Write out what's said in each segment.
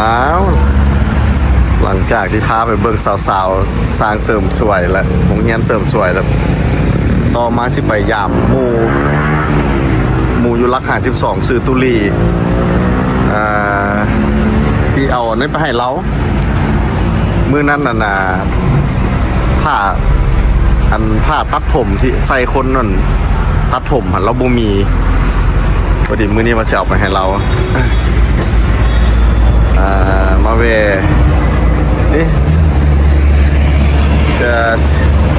ອ້າວ ຫຼັງຈາກທີ່ພາໄປເບິ່ງສາວໆ ສ້າງເສີມສວຍ ແລະ ໂຮງຮຽນເສີມສວຍແລ້ວ ຕໍ່ມາຊິໄປຢາມໝູ່ ໝູ່ຢູ່ຫຼັກຫ້າສິບສອງ ຊື່ຕຸລີ ອ່າ ຊິເອົາອັນນີ້ໄປໃຫ້ລາວ. ມື້ນັ້ນນັ້ນນະ ຜ້າ ອັນຜ້າຕັດຜົມທີ່ໃສ່ຄົນນັ້ນ ຕັດຜົມຫັ້ນລາວບໍ່ມີ ພໍດີມື້ນີ້ວ່າຊິເອົາໄປໃຫ້ລາວ. ອ່າ ມາແວ່ນີ້ ຈະ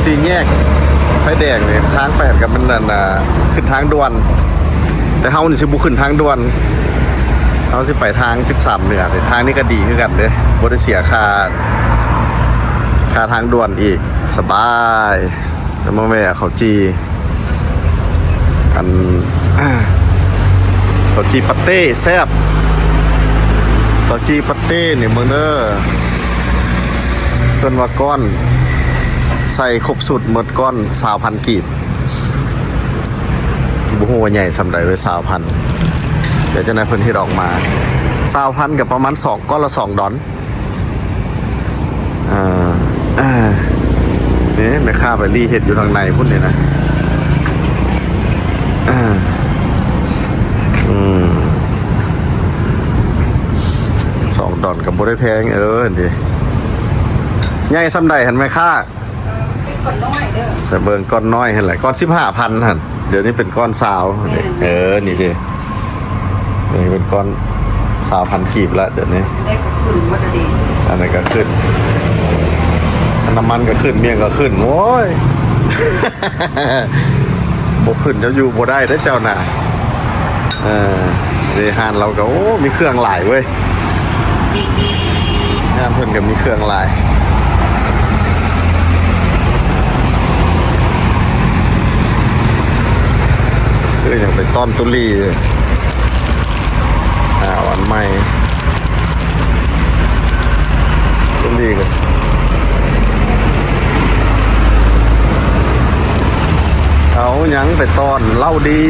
ສີ່ແຍກໄຟແດງນີ້ ທາງໄປຫັ້ນກະແມ່ນອັນ ອ່າ ຂຶ້ນທາງດ່ວນ ແຕ່ເຮົານີ້ຊິບໍ່ຂຶ້ນທາງດ່ວນ ເຮົາຊິໄປທາງສິບສາມເໜືອ. ທາງນີ້ກະດີຄືກັນເດ້ ບໍ່ໄດ້ເສຍຄ່າ ຄ່າທາງດ່ວນອີກ ສະບາຍ. ແລ້ວມາແວ່ເຂົ້າຈີ່ ອັນ ເຂົ້າຈີ່ປາເຕ້ແຊບ ເຂົ້າຈີ່ປາເຕ້ນີ້ເບິ່ງເດີ ເພິ່ນວ່າກ້ອນ ໃສ່ຄົບຊຸດໝົດກ້ອນຊາວພັນກີບ. ບໍ່ຮູ້ວ່າໃຫຍ່ສ່ຳໃດເວີຍ ຊາວພັນ. ດຽວຈັ່ງໃດເພິ່ນເຮັດອອກມາ ຊາວພັນກະປະມານສອງ ກ້ອນລະສອງດອນ. ອ່າ ນີ້ແມ່ຄ້າໄປລີ້ເຮັດຢູ່ທາງໃນພຸ້ນນີ້ນະ. ອ່າ ອືມ ສອງດອນກະບໍ່ໄດ້ແພງ ເອີ ຫັ້ນເດ. ໃຫຍ່ສ່ຳໃດຫັ້ນແມ່ຄ້າ? ເປັນກ້ອນນ້ອຍເດີ ໃສ່ເບິ່ງ ກ້ອນນ້ອຍຫັ້ນແຫຼະ ກ້ອນສິບຫ້າພັນຫັ້ນ ດຽວນີ້ເປັນກ້ອນຊາວ. ແມ່ນ ເອີ ນີ້ເດ ນີ້ເປັນກ້ອນຊາວພັນກີບລະ ດຽວນີ້ ໄດ້ກະຂຶ້ນໝົດລະເດ. ອັນນັ້ນກະຂຶ້ນ ອັນນ້ຳມັນກະຂຶ້ນ ໝ້ຽງກະຂຶ້ນ ໂອ້ຍ ບໍ່ຂຶ້ນເຈົ້າຢູ່ບໍ່ໄດ້ເດ້ເຈົ້ານະ. ເອີ ເດ ຮ້ານລາວກະ ໂອ້ ມີເຄື່ອງຫຼາຍເວີຍ ຮ້ານເພິ່ນກະມີເຄື່ອງຫຼາຍ. ຊື້ຫຍັງໄປຕ້ອນຕຸລີ ຫາວັນໃໝ່ ຕຸລີກະ ເອົາຫຍັງໄປຕ້ອນເລົ່າດີ.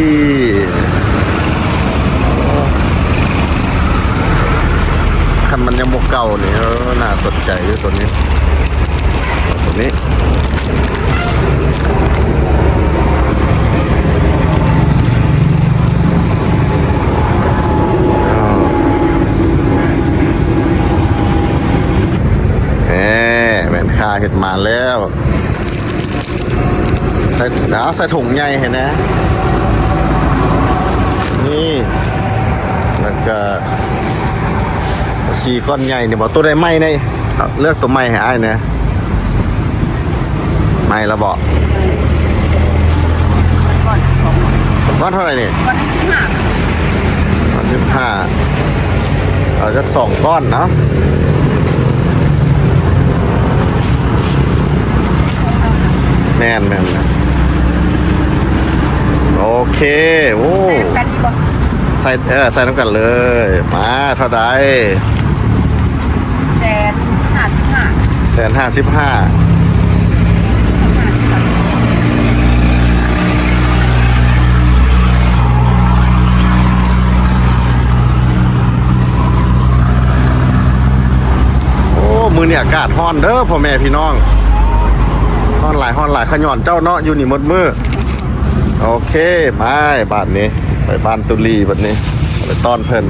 ຄັນມັນຍັງບໍ່ເກົ່ານີ້ ເອີ ໜ້າສົນໃຈຢູ່ໂຕນີ້ ໂຕນີ້ ແມ່ນຄ້າເຮັດມາແລ້ວ. ໃສ່ ເອົາໃສ່ຖົງໃຫຍ່ໃຫ້ແດ່ ນີ້ ແລ້ວກະສີ່ກ້ອນໃຫຍ່ນີ້ບໍ? ໂຕໃດໃໝ່ແດ່? ເລືອກໂຕໃໝ່ໃຫ້ອ້າຍແດ່. ໃໝ່ລະບໍ? ກ້ອນເທົ່າໃດນີ້? ກ້ອນສິບຫ້າ ກ້ອນສິບຫ້າ. ເອົາຈັກສອງກ້ອນເນາະ. ແມ່ນໆໆ ໂອເຄ. ໂອ້ ໃສ່ນຳກັນດີບໍ່? ໃສ່ ເອີ ໃສ່ນຳກັນເລີຍ. ມາ ເທົ່າໃດ? ແສນຫ້າສິບຫ້າ ແສນຫ້າສິບຫ້າ. ໂອ້ ມື້ນີ້ອາກາດຮ້ອນເດີພໍ່ແມ່ພີ່ນ້ອງ ຮ້ອນຫຼາຍ ຮ້ອນຫຼາຍ. ຂະຫຍ້ອນເຈົ້າເນາະ ຢູ່ນີ້ໝົດມື້. ໂອເຄ ໄປບາດນີ້ ໄປບ້ານຕຸລີບາດນີ້ ໄປຕ້ອນເພິ່ນ.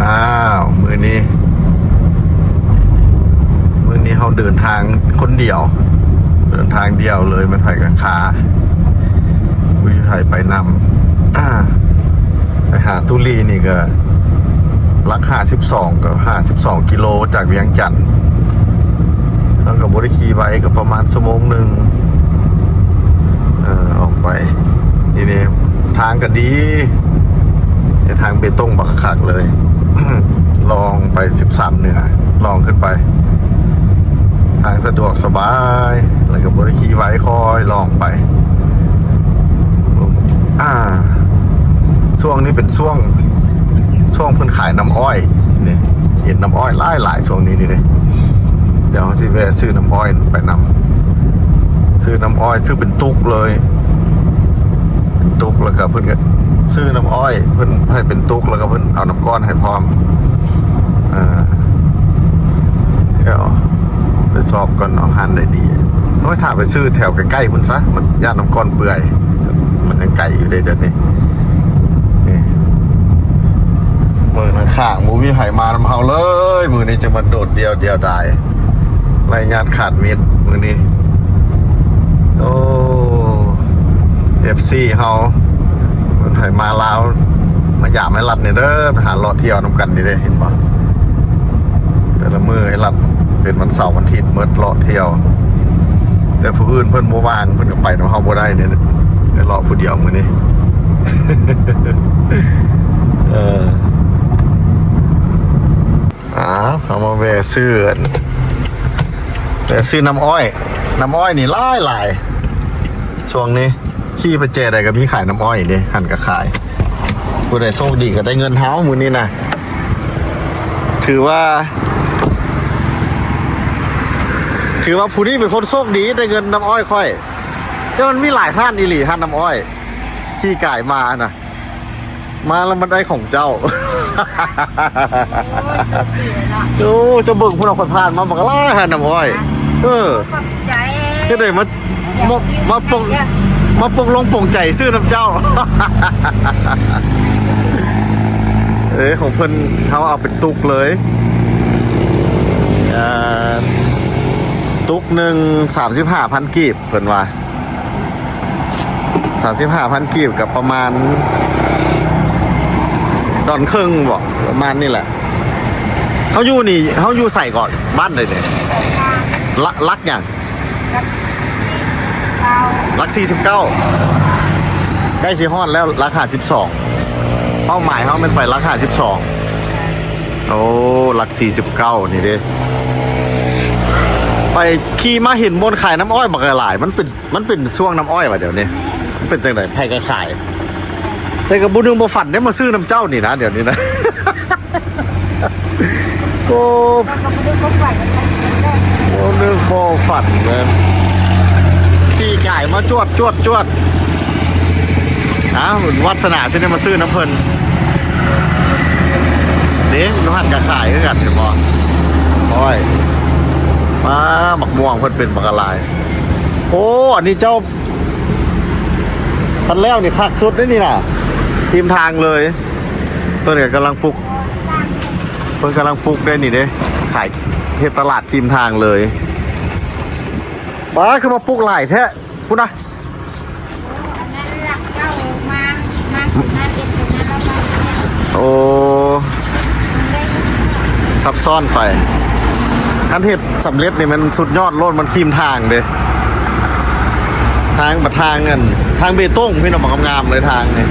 ອ້າວ ມື້ນີ້ ມື້ນີ້ເຮົາເດີນທາງຄົນດຽວ ເດີນທາງດຽວເລີຍ ແມ່ນໃຜກະຄາ ບໍ່ມີໃຜໄປນຳ. ໄປຫາຕຸລີນີ້ກະຫຼັກຫ້າສິບສອງ ກະຫ້າສິບສອງກິໂລຈາກວຽງຈັນ ເຮົາກະບໍ່ໄດ້ຂີ່ໄວ ກະປະມານຊົ່ວໂມງໜຶ່ງ ເອີ ອອກໄປ. ນີ້ເດ ທາງກະດີ ເປັນທາງເບຕົງບັກຄັກເລີຍ ລ່ອງໄປສິບສາມເໜືອ ລ່ອງຂຶ້ນໄປ ທາງສະດວກສະບາຍ ແລ້ວກະບໍ່ໄດ້ຂີ່ໄວ ຄ່ອຍລ່ອງໄປ. ອ່າ ຊ່ວງນີ້ເປັນຊ່ວງ ຊ່ວງເພິ່ນຂາຍນ້ຳອ້ອຍນີ້ ເຫັນນ້ຳອ້ອຍຫຼາຍໆ ຊ່ວງນີ້ນີ້ເດ້. ດຽວເຮົາຊິແວ່ຊື້ນ້ຳອ້ອຍໄປນຳ ຊື້ນ້ຳອ້ອຍ ຊື້ເປັນຕຸກເລີຍ ຕຸກ ແລ້ວກະເພິ່ນກະ ຊື້ນ້ຳອ້ອຍ ເພິ່ນໃຫ້ເປັນຕຸກ ແລ້ວກໍເພິ່ນເອົານ້ຳກ້ອນໃຫ້ພ້ອມ. ເອີ ດຽວໄປຊອກກ່ອນເນາະ ຮ້ານໃດດີ. ໂອ້ຍ ຖ້າໄປຊື້ແຖວໃກ້ໆພຸ້ນຊະ ມັນຢ້ານນ້ຳກ້ອນເປື່ອຍ. ມັນຍັງໄກຢູ່ເດ້ດຽວນີ້. ນີ້ ເບິ່ງຂ້າງໆ ບໍ່ມີໃຜມານຳເຮົາເລີຍ ມື້ນີ້ຈັ່ງມາໂດດດ່ຽວດຽວດາຍ ໄລຍາດຂາດມິດມື້ນີ້. ໂອ້ ເອັຟຊີເຮົາ ເພິ່ນໃຜມາລາວ ມາຢາມອ້າຍລັດແດ່ເດີ ໄປຫາເລາະທ່ຽວນຳກັນນີ້ເດ້ ເຫັນບໍ່? ແຕ່ລະມື້ອ້າຍລັດເປັນວັນເສົາວັນອາທິດໝົດ ເລາະທ່ຽວ. ແຕ່ຜູ້ອື່ນເພິ່ນບໍ່ວ່າງ ເພິ່ນກໍໄປນຳເຮົາບໍ່ໄດ້ເດ້ ໄດ້ເລາະຜູ້ດຽວມື້ນີ້. ເອີ ອ້າວ ເຮົາມາແວ່ຊື້ ແວ່ຊື້ນ້ຳອ້ອຍ. ນ້ຳອ້ອຍນີ້ຫຼາຍໆ ຊ່ວງນີ້ ຂີ່ໄປແຈໃດກໍມີຂາຍນ້ຳອ້ອຍເດ້ ຫັ້ນກໍຂາຍ. ຜູ້ໃດໂຊກດີກໍໄດ້ເງິນເຮົາມື້ນີ້ນະ. ຖືວ່າ ຖືວ່າຜູ້ນີ້ເປັນຄົນໂຊກດີ ໄດ້ເງິນນ້ຳອ້ອຍຂ້ອຍ. ແຕ່ມັນມີຫຼາຍຮ້ານອີ່ຫຼີ ຮ້ານນ້ຳອ້ອຍ ທີ່ກາຍມານະ. ມາແລ້ວມັນໄດ້ຂອງເຈົ້າ. ໂອ້ຍ ໂຊກດີເລີຍເນາະ. ໂອ້ ເຈົ້າເບິ່ງພຸ້ນເນາະ ຂ້ອຍຜ່ານມາບັກຫຼາຍຮ້ານນ້ຳອ້ອຍ. ເອີ ຂອບໃຈ. ເຮັດໃດມາ ມາ ມາປົກ ມາປົກລົງປົງໃຈຊື້ນຳເຈົ້າ. ເອີ ຂອງເພິ່ນເຮົາເອົາເປັນຕຸກເລີຍ. ເອີ ຕຸກໜຶ່ງ ສາມສິບຫ້າພັນກີບ ເພິ່ນວ່າ. ສາມສິບຫ້າພັນກີບ ກໍປະມານດອນເຄິ່ງບໍ ປະມານນີ້ແຫຼະ. ເຮົາຢູ່ນີ້ ເຮົາຢູ່ໃສເກາະ? ບ້ານໃດນີ້? ຫຼັກ ຫຼັກຫຍັງ? ຫຼັກສີ່ສິບເກົ້າ ໃກ້ຊິຮອດແລ້ວ. ຫຼັກຫ້າສິບສອງ ເປົ້າໝາຍເຮົາແມ່ນໄປຫຼັກຫ້າສິບສອງ. ໂອ້ ຫຼັກສີ່ສິບເກົ້ານີ້ເດ້. ໄປຂີ່ມາເຫັນບ່ອນຂາຍນ້ຳອ້ອຍບັກຫຼາຍ. ມັນເປັນ ມັນເປັນຊ່ວງນ້ຳອ້ອຍຫວາດຽວນີ້? ມັນເປັນຈັ່ງໃດ? ໃຜກໍຂາຍ. ແຕ່ກໍບໍ່ນຶກບໍ່ຝັນໄດ້ມາຊື້ນຳເຈົ້ານີ້ນະ ດຽວນີ້ນະ. ໂອ້ ກໍບໍ່ນຶກບໍ່ຝັນ ບໍ່ນຶກບໍ່ຝັນເລີຍ. ຂີ່ກາຍມາຈວດ ຈວດ ຈວດ. ອ້າວ ວາດສະໜາຊິໄດ້ມາຊື້ນຳເພິ່ນເດ້. ຢູ່ຫັ້ນກໍຂາຍຄືກັນ ເຫັນບໍ່? ໂອ້ຍ ມາ ໝາກມ່ວງເພິ່ນເປັນບັກຫຼາຍ. ໂອ້ ອັນນີ້ເຈົ້າ ຄັນແລ້ວນີ້ຄັກສຸດເດ້ນີ້ນະ ທີມທາງເລີຍ. ເພິ່ນກໍກຳລັງປຸກ ເພິ່ນກຳລັງປຸກໄດ້ນີ້ເດ້ ຂາຍ ເຮັດຕະຫຼາດທີມທາງເລີຍ. ປ້າ ຄືມາປຸກຫຼາຍແທ້ພຸ້ນນະ. ອັນນັ້ນຫຼັກເກົ້າ ມາ ມາ ມາເຮັດຕົງນັ້ນແລ້ວກໍ ໂອ້ ຊັບຊ້ອນໄປ. ຄັນເຮັດສຳເລັດນີ້ແມ່ນສຸດຍອດໂລດ ມັນຄີມທາງເດ້. ທາງ ບັດທາງ ອັນ ທາງເບຕົງ ພີ່ນ້ອງ ງາມໆເລີຍທາງນີ້.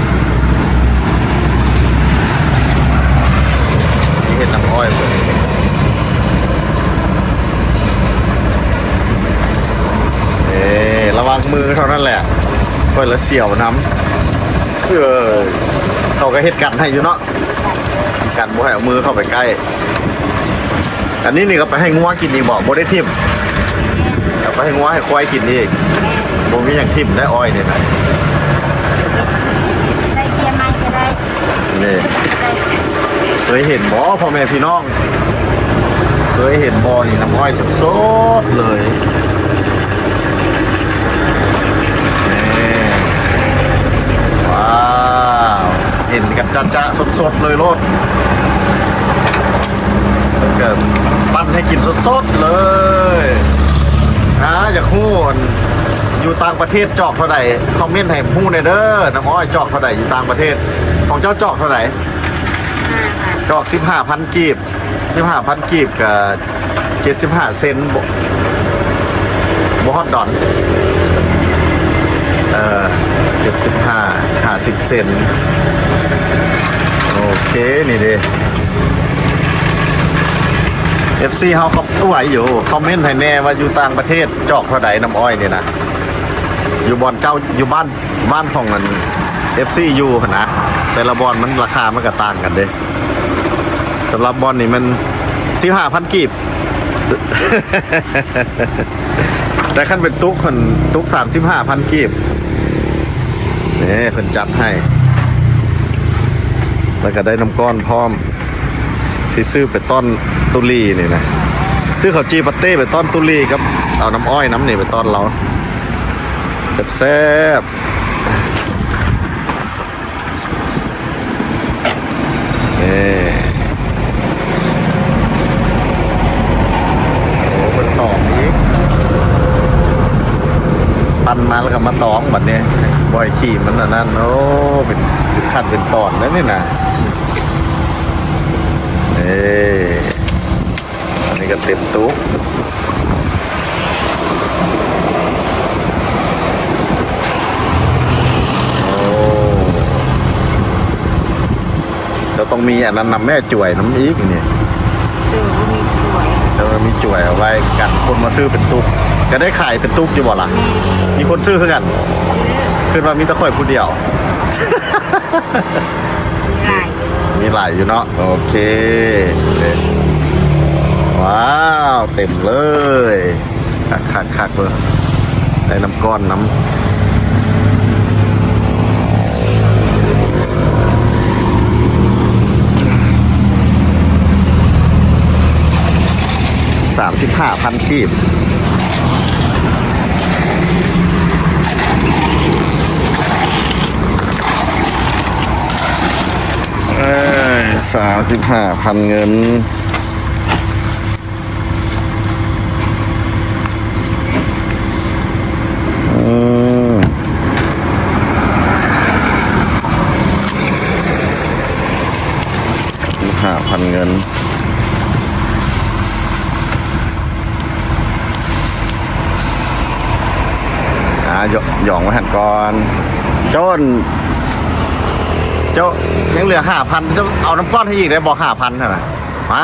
ນີ້ເຮັດນ້ຳອ້ອຍເພິ່ນ ເອີ ລະວັງມືເທົ່ານັ້ນແຫຼະ ຂ້ອຍລະສຽວນຳ. ເອີ ເຂົາກໍເຮັດກັນໃຫ້ຢູ່ເນາະ ກັນບໍ່ໃຫ້ເອົາມືເຂົ້າໄປໃກ້. ອັນນີ້ນີ້ກໍໄປໃຫ້ງົວກິນອີກບໍ? ບໍ່ໄດ້ຖິ້ມ ເອົາໄປໃຫ້ງົວໃຫ້ຄວາຍກິນອີກ. ບໍ່ມີຫຍັງຖິ້ມໄດ້ອ້ອຍນີ້ນະ. ໄດ້ເຄຍໃໝ່ກໍໄດ້. ນີ້ ເຄີຍເຫັນບໍ່ ພໍ່ແມ່ພີ່ນ້ອງ? ເຄີຍເຫັນບໍ່ນີ້ ນ້ຳອ້ອຍສົດໆເລີຍ. ນີ້ ວ້າວ ເຫັນກັນຈະໆສົດໆເລີຍໂລດ. ເພິ່ນກໍປັ່ນໃຫ້ກິນສົດໆເລີຍ. ຫາຢາກຮູ້ ອັນ ຢູ່ຕ່າງປະເທດຈອກເທົ່າໃດ? ຄອມເມັນໃຫ້ຮູ້ແດ່ເດີ ນ້ຳອ້ອຍຈອກເທົ່າໃດຢູ່ຕ່າງປະເທດ? ຂອງເຈົ້າຈອກເທົ່າໃດ? ຈອກສິບຫ້າພັນກີບ. ສິບຫ້າພັນກີບກໍເຈັດສິບຫ້າເຊັນ ບໍ່ ບໍ່ຮອດດອນ. ເອີ ເຈັດສິບຫ້າ ຫ້າສິບເຊັນ. ໂອເຄ ນີ້ເດ້ ເອັຟຊີເຮົາກໍໄຫວຢູ່ ຄອມເມັນໃຫ້ແດ່ວ່າຢູ່ຕ່າງປະເທດຈອກເທົ່າໃດ ນ້ຳອ້ອຍນີ້ນະ. ຢູ່ບ່ອນເຈົ້າ ຢູ່ບ້ານ ບ້ານຂອງອັນ ເອັຟຊີຢູ່ຫັ້ນນະ ແຕ່ລະບ່ອນມັນ ລາຄາມັນກໍຕ່າງກັນເດ້. ສຳລັບບ່ອນນີ້ມັນສິບຫ້າພັນກີບ ແຕ່ຄັນເປັນຕຸກຫັ້ນ ຕຸກສາມສິບຫ້າພັນກີບ. ນີ້ເພິ່ນຈັດໃຫ້ ແລ້ວກໍໄດ້ນ້ຳກ້ອນພ້ອມ ຊິຊື້ໄປຕ້ອນຕຸລີນີ້ນະ ຊື້ເຂົ້າຈີ່ປາເຕ້ໄປຕ້ອນຕຸລີ ກັບເອົານ້ຳອ້ອຍນຳນີ້ໄປຕ້ອນລາວ ແຊບໆ. ເອີ ໂອ້ ເພິ່ນຕອງອີກ ປັ່ນມາແລ້ວກໍມາຕອງບັດນີ້ ບໍ່ໃຫ້ຂີ້ມັນອັນນັ້ນ. ໂອ້ ເປັນຂັ້ນເປັນຕອນເດ້ນີ້ນະ. ເອີ ອັນນີ້ກໍເຕັມຕູ້. ໂອ້ ເຈົ້າຕ້ອງມີອັນນັ້ນນຳແມ້ ຈວຍນຳອີກນີ້. ເອີ ມີຈວຍ ເອີ ມີຈວຍເອົາໄວ້ກັນຄົນມາຊື້ເປັນຕຸກ. ກໍໄດ້ຂາຍເປັນຕຸກຢູ່ບໍ່ລະ? ມີ ມີຄົນຊື້ຄືກັນ? ເອີ ຄິດວ່າມີແຕ່ຂ້ອຍຜູ້ດຽວ. ມີຫຼາຍຢູ່ ມີຫຼາຍຢູ່ເນາະ. ໂອເຄ ວ້າວ ເຕັມເລີຍ ຄັກໆໆ ເບິ່ງ ໄດ້ນ້ຳກ້ອນນຳ. ສາມສິບຫ້າພັນກີບ ເອີ ສາມສິບຫ້າພັນເງິນ. ອືມ ຫ້າພັນເງິນ. ອ່າ ຢອງໄວ້ຫັ້ນກ່ອນ. ເຈົ້າ ເຈົ້າ ຍັງເຫຼືອຫ້າພັນ ເຈົ້າເອົານ້ຳກ້ອນໃຫ້ອີກໄດ້ບໍ່? ຫ້າພັນຫັ້ນນະ ມາ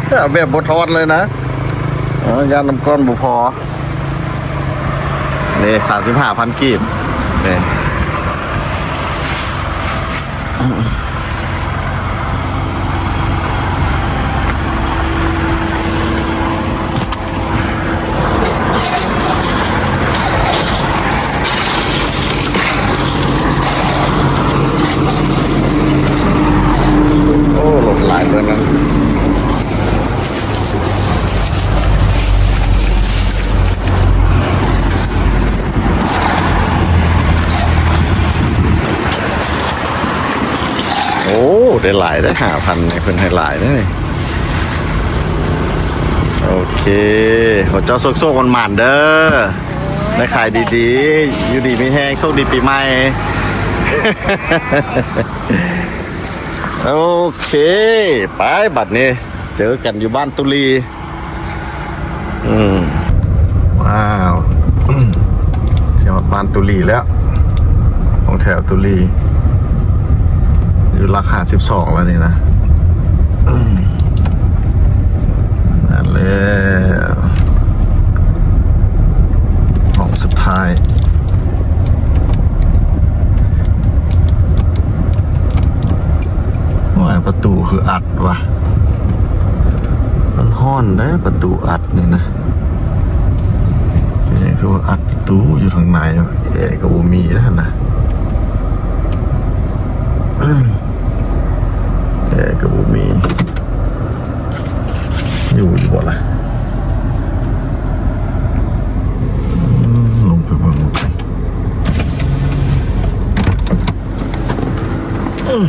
ເອົາແບບບໍ່ທອນເລີຍນະ. ເອີ ຢ້ານນ້ຳກ້ອນບໍ່ພໍ. ນີ້ ສາມສິບຫ້າພັນກີບ ນີ້. ໂອ້ ລົດຫຼາຍເບີນັ້ນ. ໂອ້ ໄດ້ຫຼາຍເດ້ ຫ້າພັນນີ້ ເພິ່ນໃຫ້ຫຼາຍເດ້. ໂອເຄ ຂໍເຈົ້າໂຊກໆ ໝານໆ ເດີ ໄດ້ຂາຍດີໆ ຢູ່ດີມີແຮງ ໂຊກດີປີໃໝ່. ໂອເຄ ໄປ ບັດນີ້ເຈີກັນຢູ່ບ້ານຕຸລີ. ອືມ ວ້າວ ຊິຮອດບ້ານຕຸລີແລ້ວ ຫ້ອງແຖວຕຸລີ ຢູ່ຫຼັກຫ້າສິບສອງແລ້ວນີ້ນະ. ອືມ ມາແລ້ວ ຫ້ອງສຸດທ້າຍ. ໂອ້ຍ ປະຕູຄືອັດວະ ມັນຮ້ອນເດ້ ປະຕູອັດນີ້ນະ. ເປັນຫຍັງຄືວ່າອັດປະຕູຢູ່ທາງໃນ ແອກໍບໍ່ມີນະຫັ້ນນະ ແອກໍບໍ່ມີ. ຢູ່ ຢູ່ບໍ່ລະ? ອືມ ລົງໄປເບິ່ງ ອືມ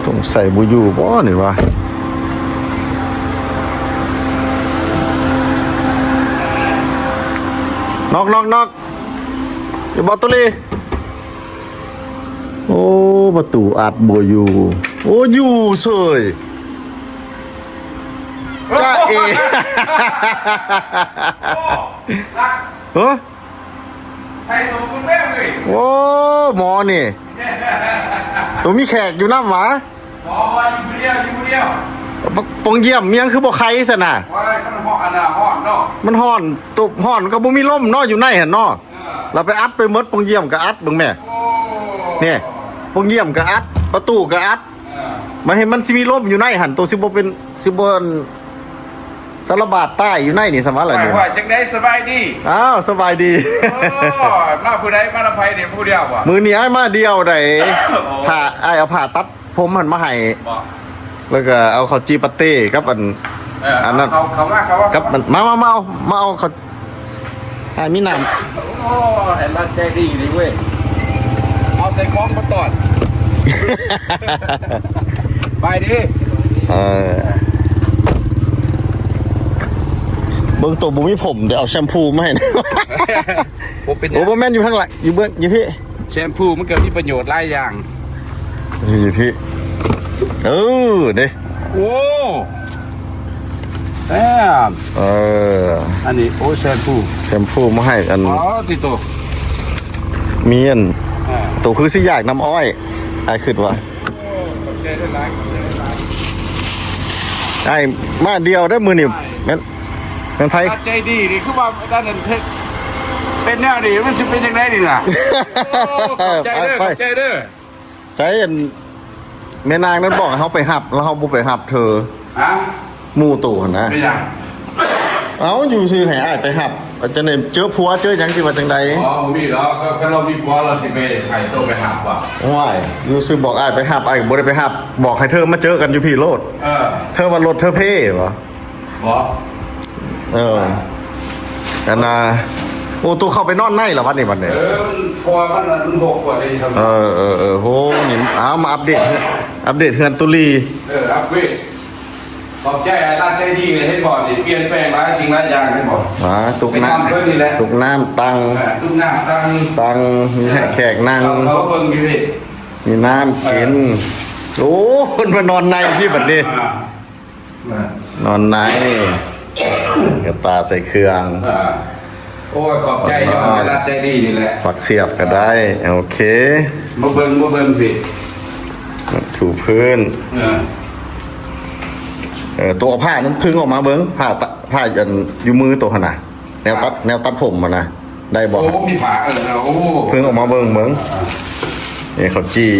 ສົງໄສບໍ່ຢູ່ບໍ່ນີ້ວະ? ນອກ ນອກ ນອກ ຢູ່ບໍ່ຕຸລີ? ໂອ້ ປະຕູອັດບໍ່ຢູ່. ໂອ້ ຢູ່ເສີຍ ຈ້າເອ ໂອ້ ເອີ ໃສ່ສົມບູນແບບເລີຍ. ໂອ້ ໝໍນີ້ ໂຕມີແຂກຢູ່ນຳຫວາ? ບໍ່ ບໍ່ ຢູ່ຜູ້ດຽວ ຢູ່ຜູ້ດຽວ. ປ- ປ່ອງຢ້ຽມຫຍັງຄືບໍ່ໄຄຊັ້ນນະ? ໂອ້ຍ ມັນຮ້ອນ ອັນນ່າ ຮ້ອນເນາະ ມັນຮ້ອນ ຕຸບຮ້ອນ ກໍບໍ່ມີລົມເນາະ ຢູ່ໃນຫັ້ນເນາະ. ເອີ ລະໄປອັດໄປໝົດ ປ່ອງຢ້ຽມກໍອັດ ເບິ່ງແມ້ ໂອ້ ນີ້ ປ່ອງຢ້ຽມກໍອັດ ປະຕູກໍອັດ ເອີ ມັນເຫັນມັນຊິມີລົມຢູ່ໃນຫັ້ນ ໂຕຊິບໍ່ເປັນ ຊິບໍ່ ສາລະບາດໃຕ້ຢູ່ໃນນີ້ ສະມາລະນີ້. ວ່າ ວ່າຈັ່ງໃດ ສະບາຍດີ? ອ້າວ ສະບາຍດີ. ໂອ້ ມາຜູ້ໃດ ມານຳໃຜນີ້ ຜູ້ດຽວບໍ່? ມື້ນີ້ອ້າຍມາດຽວໃດ. ໂອ້ ຜ້າ ອ້າຍເອົາຜ້າຕັດຜົມຫັ້ນມາໃຫ້. ບໍ່ ແລ້ວກໍເອົາເຂົ້າຈີ່ປາເຕ້ກັບອັນ ເອີ ອັນນັ້ນ ເຂົ້າ ເຂົ້າມາ ເຂົ້າມາ ກັບ ເຂົ້າມາ ມາ ມາ ມາເອົາ ມາເອົາເຂົ້າ ອ້າຍມີນ້ຳ. ໂອ້ ໃຫ້ລັດໃຈດີນີ້ເວີຍ ເອົາໃສ່ຂອງມາຕ້ອນ. ສະບາຍດີ. ເອີ ເບິ່ງໂຕບໍ່ມີຜົມ ແຕ່ເອົາແຊມພູມາໃຫ້. ບໍ່ເປັນຫຍັງ. ໂອ້ ບໍ່ແມ່ນ ຢູ່ທາງຫຼັງ ຢູ່ເບື້ອງ ຢູ່ພີ້. ແຊມພູມັນກໍມີປະໂຫຍດຫຼາຍຢ່າງ. ຢູ່ພີ້ ເອີ ເດ້. ໂອ້ ແຊມ ເອີ ອັນນີ້ ໂອ້ ແຊມພູ ແຊມພູມາໃຫ້ອັນ. ອໍ ຕິໂຕ ມີອັນ ເອີ ໂຕຄືຊິຢາກນ້ຳອ້ອຍ ອ້າຍຄິດວ່າ. ໂອ້ ຂອບໃຈຫຼາຍໆ ຂອບໃຈຫຼາຍໆ. ອ້າຍມາດຽວເດີມື້ນີ້. ແມ່ນ ແມ່ນໃຜ? ໃຈດີນີ້ ຄືວ່າອັນນັ້ນ ເປັນແນວນີ້ ມັນຊິເປັນຈັ່ງໃດນີ້ນະ? ໂອ້ ຂອບໃຈເດີ ໄປ ຂອບໃຈເດີ. ໃສ ອັນ ແມ່ນາງນັ້ນບອກໃຫ້ເຮົາໄປຮັບ ແລ້ວເຮົາບໍ່ໄປຮັບເທີ. ຮະ? ໝູ່ໂຕຫັ້ນນະ. ເປັນຫຍັງ? ເອົ້າ ຢູ່ຊື່ໃຫ້ອ້າຍໄປຮັບ ຈະໄດ້ເຈີຜົວເຈີຫຍັງ ຊິວ່າຈັ່ງໃດ? ອໍ ບໍ່ມີດອກ. ຄັນລາວມີຜົວ ລາວຊິໄປໃຫ້ໂຕໄປຮັບບໍ່? ໂອ້ຍ ຢູ່ຊື່ບອກອ້າຍໄປຮັບ ອ້າຍກໍບໍ່ໄດ້ໄປຮັບ. ບອກໃຫ້ເທີມາເຈີກັນຢູ່ພີ້ໂລດ. ເອີ ເທີວ່າລົດເທີເພບໍ່? ບໍ່ ເອີ ອັນນ່າ ໂອ້ ໂຕເຂົ້າໄປນອນໃນລະບັດນີ້ ບັດນີ້. ເອີ ມັນ ເພາະວ່າມັນ ມັນຫົກກວ່າເດ້. ເອີ ເອີ ເອີ ໂຫ ນີ້ ເອົາ ມາອັບເດດ ອັບເດດເຮືອນຕຸລີ. ເອີ ອັບເກຣດ. ຂອບໃຈ ອາຈານໃຈດີເດ້ ເຫັນບໍ່ນີ້ ປ່ຽນແປງຫຼາຍສິ່ງຫຼາຍຢ່າງ ເຫັນບໍ່? ອ່າ ຕຸກນ້ຳ ເພິ່ນນີ້ແຫຼະ ຕຸກນ້ຳຕັງ ເອີ ຕຸກນ້ຳຕັງ ຕັງ ມີໃຫ້ແຂກນັ່ງ ເຂົາ ເຂົາເບິ່ງຢູ່ນີ້ ມີນ້ຳກິນ. ເອີ ໂອ້ ເພິ່ນມານອນໃນພີ້ບັດນີ້. ອ່າ ນອນໃນ ກະຕ່າໃສ່ເຄື່ອງ. ອ່າ ໂອ້ຍ ຂອບໃຈເຈົ້າ ລັດໃຈດີນີ້ແຫຼະ. ປັກສຽບກໍໄດ້ ໂອເຄ. ມາເບິ່ງ ມາເບິ່ງພີ້ ຖູພື້ນ. ເອີ ເອີ ໂຕເອົາຜ້ານັ້ນ ເພິ່ງອອກມາເບິ່ງ ຜ້າຕະ ຜ້າອັນຢູ່ມືໂຕຫັ້ນນະ ແນວຕັດ ແນວຕັດຜົມຫັ້ນນະ. ໄດ້ບໍ່? ໂອ້ ມີຜ້າ ເອີ ໂອ້ ເພິ່ງອອກມາເບິ່ງ ເບິ່ງ. ອ່າ ນີ້ເຂົ້າຈີ່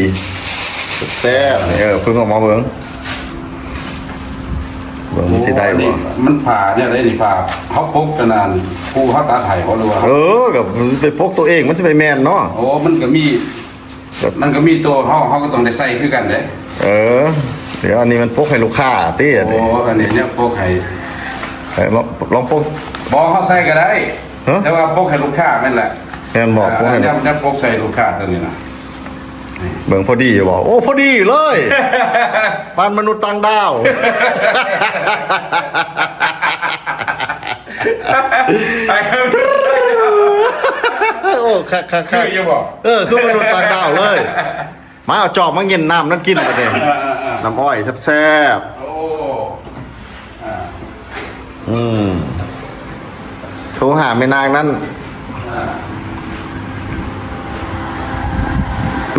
ແຊບໆ ນີ້ ເອີ ເພິ່ງອອກມາເບິ່ງ ເບິ່ງມັນຊິໄດ້ບໍ່? ໂອ້ ອັນນີ້ມັນຜ້າແນວໃດນີ້? ຜ້າເຮົາປົກອັນນັ້ນ ຜູ້ເຮົາຕັດໃຫ້ບໍ່ ຫຼືວ່າ? ເອີ ກໍໄປປົກໂຕເອງ ມັນຊິໄປແມ່ນເນາະ. ໂອ້ ມັນກໍມີ ມັນກໍມີໂຕເຮົາ ເຮົາກໍຕ້ອງໄດ້ໃສ່ຄືກັນເດ້. ເອີ ດຽວອັນນີ້ມັນປົກໃຫ້ລູກຄ້າຕິ. ໂອ້ ອັນນີ້ແນວປົກໃຫ້ ເອີ ລອງ ລອງປົກ. ບໍ່ ເຮົາໃສ່ກໍໄດ້. ຮະ? ແຕ່ວ່າປົກໃຫ້ລູກຄ້າແມ່ນແຫຼະ. ແມ່ນບໍ່? ເອີ ປົກໃຫ້ ແນວ ແນວປົກໃສ່ລູກຄ້າຕົວນີ້ນະ. ເບິ່ງພໍດີຢູ່ບໍ່? ໂອ້ ພໍດີເລີຍ ປານມະນຸດຕ່າງດາວ. ໂອ້ ຄັກໆໆ ຄືຢູ່ບໍ່? ເອີ ຄືມະນຸດຕ່າງດາວເລີຍ. ມາເອົາຈອກມາເຫງັນນ້ຳນັ້ນກິນບັດນີ້. ເອີໆໆ ນ້ຳອ້ອຍແຊບໆ. ໂອ້ ອ່າ ອືມ ໂທຫາແມ່ນາງນັ້ນ. ອ່າ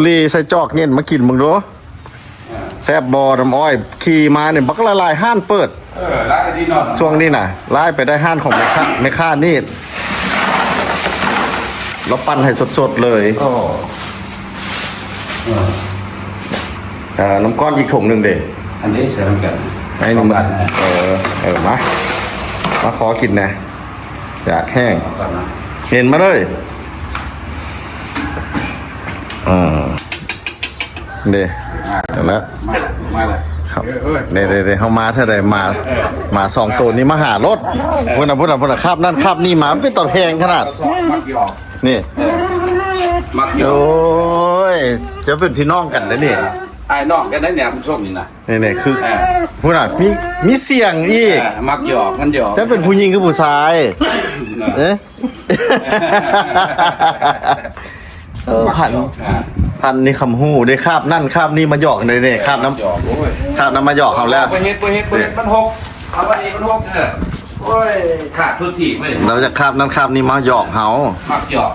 ລີໃສ່ຈອກເຫງັນມາກິນເບິ່ງດູ. ອ່າ ແຊບບໍ່ນ້ຳອ້ອຍ? ຂີ່ມານີ້ບັກຫຼາຍໆຮ້ານເປີດ. ເອີ ຫຼາຍດີເນາະ ຊ່ວງນີ້ນະ ຫຼາຍໄປໄດ້ຮ້ານຂອງແມ່ຄ້າ ແມ່ຄ້ານີ້ ລາວປັ່ນໃຫ້ສົດໆເລີຍ. ໂອ້ ເອີ ເອີ ນ້ຳກ້ອນອີກຖົງໜຶ່ງເດ້. ອັນນີ້ໃສ່ນຳກັນ ໃຫ້ໜຶ່ງ ສອງບາດນະ. ເອີ ເອີ ມາ ມາຂໍກິນແດ່ ຢາກແຮງ. ເອົາກ່ອນນະ ເຫັນມາເລີຍ. ອືມ ເດ້ ມາແລ້ວ ມາ ມາແລ້ວ. ເອີ ເອີ ເດ້ໆໆ ເຮົາມາເທື່ອໃດ ມາ ເອີ ມາສອງໂຕນີ້ມາຫາໂລດ. ເອີ ພຸ້ນນະ ພຸ້ນນະ ພຸ້ນນະ ຄາບນັ້ນຄາບນີ້ມາ ມັນເປັນຕາແພງຂະໜາດ. ນີ້ ມັກຢູ່ ໂອ້ຍ ເຈົ້າເປັນພີ່ນ້ອງກັນເດ້ນີ້. ອ້າຍນ້ອງກັນໄດ້ແນມຊົມນີ້ນະ. ນີ້ໆ ຄື ເອີ ພຸ້ນນະ ມີ ມີສຽງອີກ. ເອີ ມັກຫຍອກ ມັນຫຍອກ. ເຈົ້າເປັນຜູ້ຍິງຄືຜູ້ຊາຍ? ເອີ ເອີ ເອີ ພັນ ພັນນີ້ຄຳຮູ້ເດ້ ຄາບນັ້ນຄາບນີ້ມາຫຍອກເດ້ ນີ້ ຄາບນ້ຳ ຫຍອກ ໂອ້ຍ ຄາບນັ້ນມາຫຍອກເຮົາແລ້ວ. ບໍ່ເຮັດ ບໍ່ເຮັດ ບໍ່ເຮັດ ມັນຫົກ ເອົາໄວ້ນີ້ມັນຫົກເດີ. ໂອ້ຍ ຂາດທຸກທີ່ເວີຍ ລາວຈະຄາບນັ້ນຄາບນີ້ມາຫຍອກເຮົາ ມັກຫຍອກ.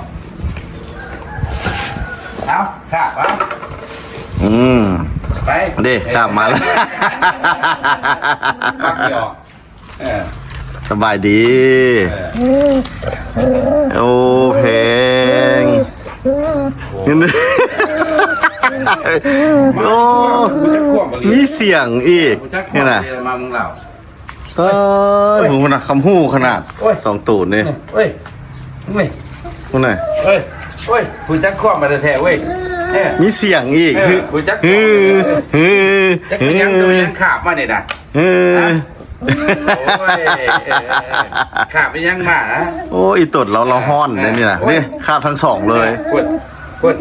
ເອົາ ຂາດວະ ອືມ ໄປ ເດ້ ຂາດມາແລ້ວ ມັກຫຍອກ. ເອີ ສະບາຍດີ ເອີ ໂອ້ ແພງ ໂອ້ ມີສຽງອີກ ຮູ້ຈັກຄວາມ ນີ້ນະ ມາເມືອງລາວ ເອີຍ ໂອ້ຍ ພຸ້ນນະ ຄຳຮູ້ຂະໜາດ ໂອ້ຍ ສອງໂຕນີ້ ໂອ້ຍ ໂອ້ຍ ພຸ້ນນະ ໂອ້ຍ ໂອ້ຍ ຮູ້ຈັກຄວາມມາແທ້ໆເວີຍ ເອີ ມີສຽງອີກ ເອີ ຮູ້ຈັກ ເອີ ເອີ ຈັກເປັນຫຍັງ ເອີ ໂຕຫຍັງຄາບມານີ້ນະ ເອີ ຮະ ໂອ້ຍ ເອີ ເອີ ຄາບອີຫຍັງມາ ໂອ້ຍ ອີຕົນລາວ ລາວຮ້ອນເດ້ນີ້ນະ ເອີ ນີ້ ຄາບທັງສອງເລີຍ ພຸ້ນ ພຸ້ນ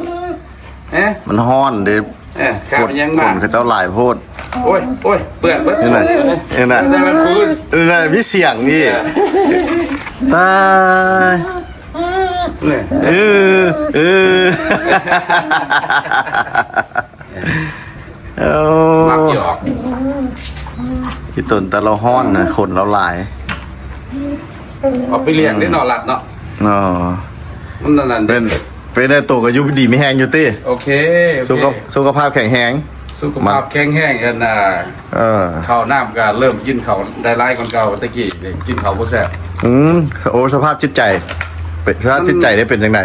ເອີ ມັນຮ້ອນເດ້ ເອີ ຂ້າວຍັງມາ ຄົນເຂົາເຈົ້າຫຼາຍໂພດ ໂອ້ຍ ໂອ້ຍ ເປື້ອນເບິດ ເຫັນນະ ເຫັນນະ ເຫັນນະ ມີສຽງອີກ ເອີ ຕາຍ ເອີ ເອີ ເອີ ມັກຫຍອກ ອີຕົນແຕ່ລາວຮ້ອນນະ ຄົນລາວຫຼາຍ ເອົາໄປລ້ຽງເດ້ເນາະ ລັດເນາະ ອໍ ມັນອັນນັ້ນ ເປັນ ເປັນໄດ້ໂຕກໍຢູ່ດີມີແຮງຢູ່ຕິ ໂອເຄ ໂອເຄ ສຸຂະ ສຸຂະພາບແຂງແຮງ ສຸຂະພາບແຂງແຮງ ອັນ ອ່າ ເອີ ເຂົ້ານ້ຳກໍເລີ່ມກິນເຂົ້າໄດ້ຫຼາຍກວ່າເກົ່າ ແຕ່ກີ້ກິນເຂົ້າບໍ່ແຊບ ອືມ ໂອ ສະພາບຈິດໃຈ ເປັນ ສະພາບຈິດໃຈໄດ້ເປັນຈັ່ງໃດ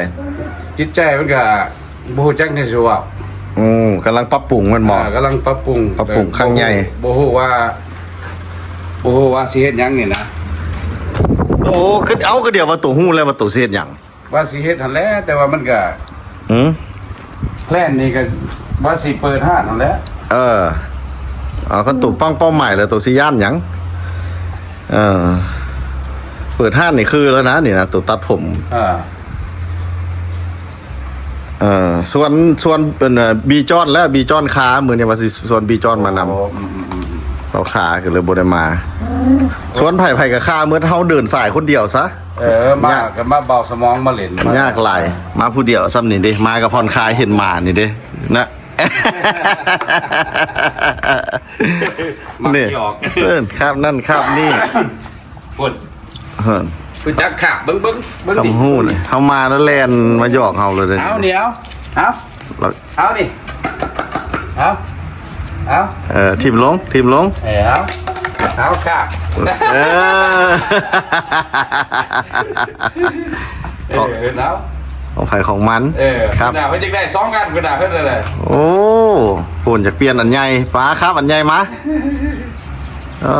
ຈິດໃຈມັນກໍ ບໍ່ຮູ້ຈັກແນວຊິເວົ້າ ອືມ ກຳລັງປັບປຸງແມ່ນບໍ່? ເອີ ກຳລັງປັບປຸງ ປັບປຸງຄັ້ງໃຫຍ່ ບໍ່ຮູ້ ບໍ່ຮູ້ວ່າ ບໍ່ຮູ້ວ່າຊິເຮັດຫຍັງນີ້ນະ ໂຕ ຄື ເອົາ ຄືດຽວວ່າໂຕຮູ້ແລ້ວວ່າໂຕຊິເຮັດຫຍັງ ວ່າຊິເຮັດຫັ້ນແຫຼະ ແຕ່ວ່າມັນກະ ອືມ ແພລນນີ້ກະວ່າຊິເປີດຮ້ານຫັ້ນແຫຼະ ເອີ ເອົາ ຄັນໂຕຕັ້ງເປົ້າໝາຍແລ້ວໂຕຊິຢ້ານຫຍັງ ເອີ ເປີດຮ້ານນີ້ຄືແລ້ວນະ ນີ້ນະ ໂຕຕັດຜົມ ເອີ ເອີ ສ່ວນ ສ່ວນ ເອີ ບີຈອນແລ້ວ ບີຈອນຄາ ມື້ນີ້ວ່າຊິຊວນບີຈອນມານຳ ໂອ້ ອືມໆໆ ເອົາຄາກໍເລີຍບໍ່ໄດ້ມາ ຊວນໃຜ ໃຜກໍຄາໝົດ ເຮົາເດີນສາຍຄົນດຽວຊະ ເອີ ມາກໍມາເບົາສະໝອງມາຫຼິ້ນ ຍາກຫຼາຍ ມາຜູ້ດຽວຊ່ຳນີ້ເດ້ ມາກໍຜ່ອນຄາຍ ເຫັນໝານີ້ເດ້ ນະ ມັກຫຍອກ ເອີ້ນຄາບນັ້ນຄາບນີ້ ພຸ້ນ ເອີ ຮູ້ຈັກຄາບ ເບິ່ງ ເບິ່ງ ເບິ່ງ ຄຳຮູ້ນີ້ ເຮົາມາແລ້ວແລ່ນມາຫຍອກເຮົາເລີຍເດ້ ເອົານີ້ ເອົາ ເອົາ ເອົານີ້ ເອົາ ເອົາ ເອີ ຖິ້ມລົງ ຖິ້ມລົງ ເອີ ເອົາ ເອົາ ຄາບ ເອີ ເອີ ເອົາ ຂອງໃຜຂອງມັນ ເອີ ຄັບ ເພິ່ນວ່າເພິ່ນຢາກໄດ້ສອງອັນ ເພິ່ນວ່າເພິ່ນນັ້ນແຫຼະ ໂອ້ ພຸ້ນ ຢາກປ່ຽນອັນໃຫຍ່ ປາ ຄາບອັນໃຫຍ່ມາ ເອີ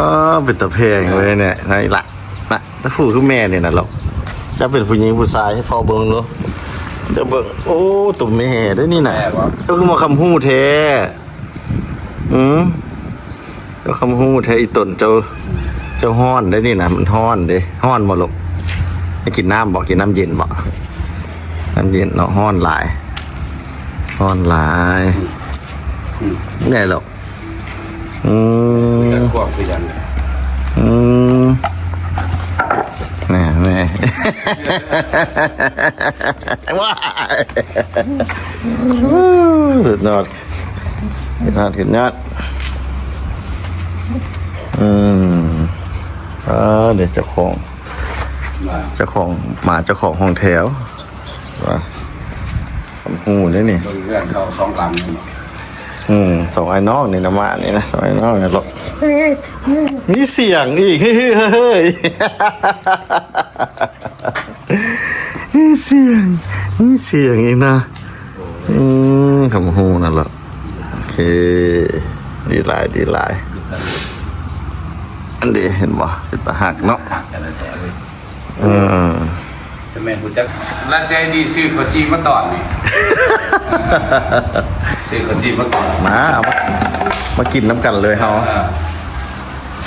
ເປັນຕາແພງເວີຍແນ່ ໃນລະ ນະ ຕາຜູ້ຄືແມ່ນີ້ນະເລາະ ຈັກເປັນຜູ້ຍິງຜູ້ຊາຍ ໃຫ້ພໍ່ເບິ່ງດູ ເຈົ້າເບິ່ງ ໂອ້ ໂຕແມ່ເດ້ນີ້ນະ ແມ່ບໍ່ ເຈົ້າຄືມາຄຳຮູ້ແທ້ ອືມ ເຈົ້າຄຳຮູ້ແທ້ ອີຕົນເຈົ້າ ເຈົ້າຮ້ອນເດ້ນີ້ນະ ມັນຮ້ອນເດ້ ຮ້ອນບໍ່ລູກ ໃຫ້ກິນນ້ຳບໍ່ ກິນນ້ຳເຢັນບໍ່ ນ້ຳເຢັນເນາະ ຮ້ອນຫຼາຍ ຮ້ອນຫຼາຍ ອືມ ແນ່ເລາະ ອືມ ຈັກຄວາມຄືຫຍັງ ອືມ ແນ່ໆ ວ້າຍ ສຸດຍອດ ຂຶ້ນຍອດ ຂຶ້ນຍອດ ອືມ ເອີ ເດ ເຈົ້າຂອງ ເຈົ້າຂອງ ໝາເຈົ້າຂອງຫ້ອງແຖວ ວ່າ ຄຳຮູ້ເດ້ນີ້ ເບິ່ງເຮືອນເຂົາສອງຫຼັງນີ້ ອືມ ສອງອ້າຍນ້ອງນີ້ນະ ມານີ້ນະ ສອງອ້າຍນ້ອງນີ້ລະ ມີສຽງອີກ ເຮີ້ຍ ມີສຽງ ມີສຽງອີກນະ ອືມ ຄຳຮູ້ນັ້ນລະ ໂອເຄ ດີຫຼາຍ ດີຫຼາຍ ອັນນີ້ເຫັນບໍ່ ເປັນຕາຮັກເນາະ ເອີ ແມ່ນຮູ້ຈັກ ລະໃຈດີຊື້ເຂົ້າຈີ່ມາຕ້ອນນີ້ ຊື້ເຂົ້າຈີ່ມາຕ້ອນ ມາ ເອົາມາ ມາກິນນຳກັນເລີຍເຮົາ ເອີ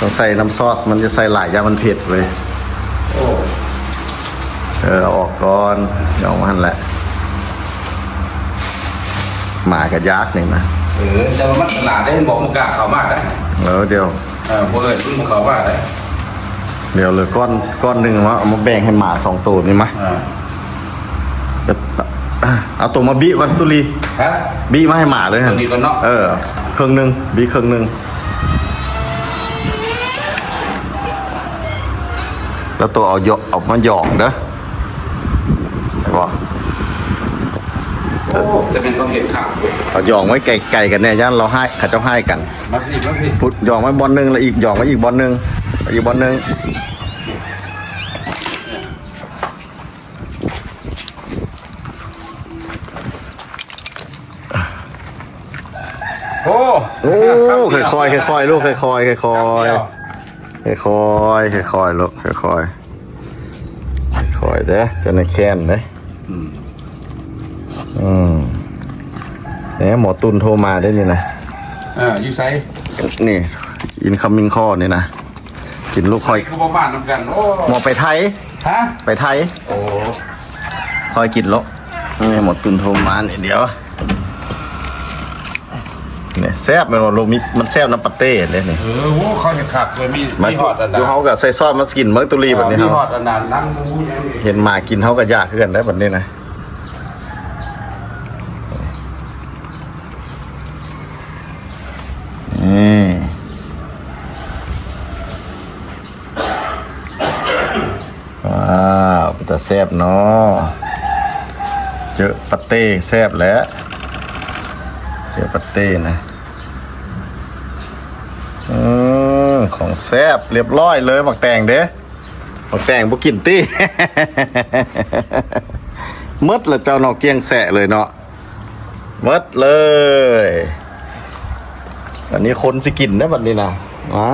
ຕ້ອງໃສ່ນ້ຳຊອສ ມັນຈະໃສ່ຫຼາຍ ຢ້ານມັນເຜັດເວີຍ ໂອ້ ເອີ ເອົາອອກກ່ອນ ເອົາມາຫັ້ນແຫຼະ ໝາກໍຢາກນີ້ນະ ເອີ ແຕ່ວ່າມັນສະຫຼາດເດ້ ເຫັນບໍ່ ບໍ່ກ້າເຂົ້າມາໄດ໋ ເອີ ດຽວ ເອີ ບໍ່ເອີ້ນ ມັນບໍ່ເຂົ້າມາໄດ໋ ດຽວເລີຍ ກ້ອນ ກ້ອນໜຶ່ງມາ ເອົາມາແບ່ງໃຫ້ໝາສອງໂຕນີ້ມາ ອ່າ ເອົາໂຕມາບິກ່ອນຕຸລີ ຮະ ບິມາໃຫ້ໝາເລີຍ ໂຕນີ້ກ່ອນເນາະ ເອີ ເຄິ່ງໜຶ່ງ ບິເຄິ່ງໜຶ່ງ ແລ້ວໂຕເອົາຢອກ ເອົາມາຢອງເດີ ເຫັນບໍ່ ໂອ້ ຈະເປັນຕ້ອງເຮັດຂາດເວີຍ ເອົາຢອງໄວ້ໄກໆກັນແດ່ ຢ້ານລາວຮ້າຍ ເຂົາເຈົ້າຮ້າຍກັນ ມາພີ້ ມາພີ້ ພຸດ ຢອງໄວ້ບ່ອນໜຶ່ງ ແລ້ວອີກ ຢອງໄວ້ອີກບ່ອນໜຶ່ງ ອີກບ່ອນໜຶ່ງ ໂອ້ ໂອ້ ຄ່ອຍໆ ລູກ ຄ່ອຍໆ ຄ່ອຍໆ ຄ່ອຍໆ ແປັບດຽວ ຄ່ອຍໆ ຄ່ອຍໆ ລູກ ຄ່ອຍໆ ຄ່ອຍໆເດີ້ ຈະໄດ້ແຄ້ນເດ້. ອືມ ອືມ ແໜ່ ໝໍຕຸ່ນໂທມາເດ້ນີ້ນະ. ເອີ ຢູ່ໃສ? ນີ້ incoming call ນີ້ນະ. ກິນລູກຂ້ອຍ ຄືບໍ່ມານຳກັນ. ໂອ້ ໝໍໄປໄທ. ຮະ? ໄປໄທ. ໂອ້ ຄ່ອຍກິນໂລດ. ນີ້ໝໍຕຸ່ນໂທມານີ້ ດຽວ ນີ້ແຊບແມ່ນບໍ່ລູກ? ມີ ມັນແຊບນຳປາເຕ້ເດ້ນີ້. ເອີ ໂອ້ ເຂົາເຮັດຄັກເລີຍ. ມີ ມີຮອດອັນນັ້ນ ຢູ່ເຮົາກໍໃສ່ຊອດມາກິນເບິ່ງຕຸລີບັດນີ້. ມີຮອດອັນນັ້ນ ໜັງໝູຫຍັງນີ້ ເຫັນໝາກິນເຮົາກໍຢາກຄືກັນໄດ໋ບັດນີ້ນະ. ນີ້ ວ້າວ ເປັນຕາແຊບເນາະ. ເຈີປາເຕ້ແຊບແຫຼະ ເຈີປາເຕ້ນະ. ອືມ ຂອງແຊບ ລຽບລ້ອຍເລີຍ. ໝາກແຕງເດ້? ໝາກແຕງບໍ່ກິນຕິ? ໝົດລະເຈົ້າເນາະ ກ້ຽງແຊະເລີຍເນາະ. ໝົດເລີຍ. ອັນນີ້ຄົນຊິກິນເດ້ບັດນີ້ນະ. ມາ